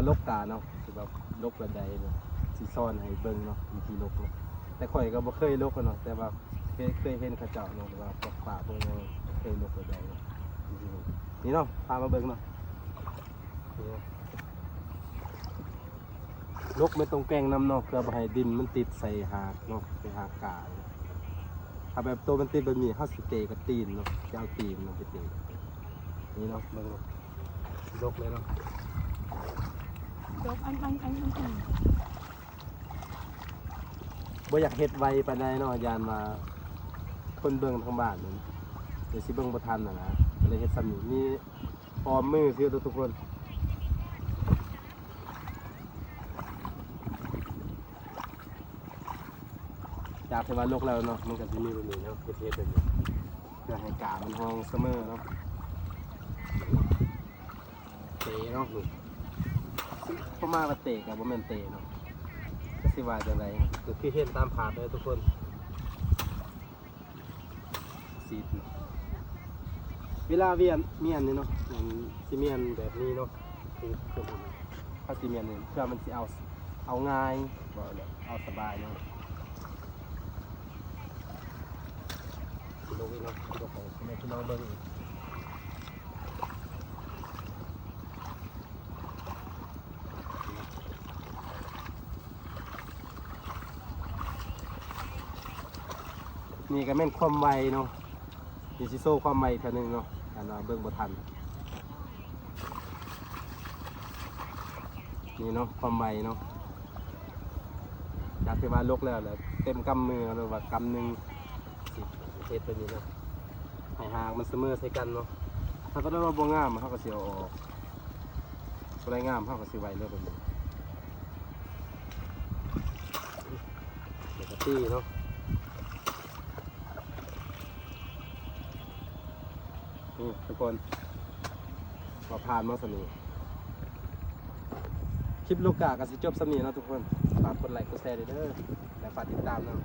ຫຼົກກາເນາະ ຊິແບບຫຼົກແບບໃດເນາະ ຊິສອນໃຫ້ເບິ່ງເນາະ ວິທີຫຼົກເນາະ. ແຕ່ຂ້ອຍກໍບໍ່ເຄີຍຫຼົກເນາະ ແຕ່ວ່າເຄີຍ ເຄີຍເຫັນເຂົາເຈົ້າເນາະ ວ່າພວກປ້າພວກຫຍັງເຄີຍຫຼົກແບບໃດເນາະ. ນີ້ເນາະ ພາມາເບິ່ງເນາະ ນີ້ເນາະ. ຫຼົກແມ່ນຕ້ອງແກ່ງນຳເນາະ ເພື່ອບໍ່ໃຫ້ດິນມັນຕິດໃສ່ຮາກເນາະ ໃສ່ຮາກກ້າ. ຖ້າແບບໂຕມັນຕິດແບບນີ້ ເຮົາຊິເຕະກັບຕີນເນາະ ຈະເອົາຕີນເນາະໄປເຕະ. ນີ້ເນາະ ເບິ່ງເນາະ ຫຼົກເລີຍເນາະ ຫຼົກອັນ ອັນ ອັນ ອັນ ອັນ ບໍ່ຢາກເຮັດໄວປານໃດເນາະ ຢ້ານວ່າຄົນເບິ່ງທາງບ້ານນັ້ນ ດຽວຊິເບິ່ງບໍ່ທັນຫັ້ນນະ ກໍເລີຍເຮັດສ່ຳນີ້ ມີອ້ອມມືຊື່ທຸກຄົນ. ຈາກທີ່ວ່າຫຼົກແລ້ວເນາະ ມັນກໍຊິມີແບບນີ້ເນາະ ເຮັດ ເຮັດແບບນີ້ ເພື່ອໃຫ້ກ້າມັນຮອງສະເໝີເນາະ. ເຕະເນາະ ນີ້ ປະມານວ່າເຕະກໍບໍ່ແມ່ນເຕະເນາະ ກໍຊິວ່າຈັ່ງໃດ ກໍຄືເຫັນຕາມພາບເລີຍທຸກຄົນ. ສີດ ເວລາວຽນ ມ້ຽນນີ້ເນາະ ມັນຊິມ້ຽນແບບນີ້ເນາະ ຄື ຄືເຮົາຊິມ້ຽນນີ້ ເພື່ອມັນຊິເອົາ ເອົາງ່າຍ ເວົ້າແລ້ວເອົາສະບາຍເນາະ. ຊິລົງອີກເນາະ ຊິລົງໃຫ້ແມ່ພີ່ນ້ອງເບິ່ງອີກ. ນີ້ກໍແມ່ນຄວາມໄວເນາະ ດຽວຊິໂຊຄວາມໄວອີກເທື່ອໜຶ່ງເນາະ ຄັນວ່າເບິ່ງບໍ່ທັນ. ນີ້ເນາະ ຄວາມໄວເນາະ ຈາກທີ່ວ່າຫຼົກແລ້ວ ແລ້ວເຕັມກຳມື ຫຼືວ່າກຳໜຶ່ງ ຊິເຮັດແບບນີ້ເນາະ ໃຫ້ຫາກມັນສະເໝີໃສ່ກັນເນາະ. ຖ້າຕົວໃດວ່າບໍ່ງາມ ເຮົາກໍຊິເອົາອອກ ຕົວໃດງາມ ເຮົາກໍຊິໄວ້ເລີຍແບບນີ້ ແລ້ວກໍຕີເນາະ. ນີ້ທຸກຄົນ ກໍຜ່ານມາສ່ຳນີ້ ຄລິບລູກກາກໍຊິຈົບສ່ຳນີ້ເນາະທຸກຄົນ. ຝາກກົດໄລກົດແຊເດີ ແລະ ຝາກຕິດຕາມເນາະ.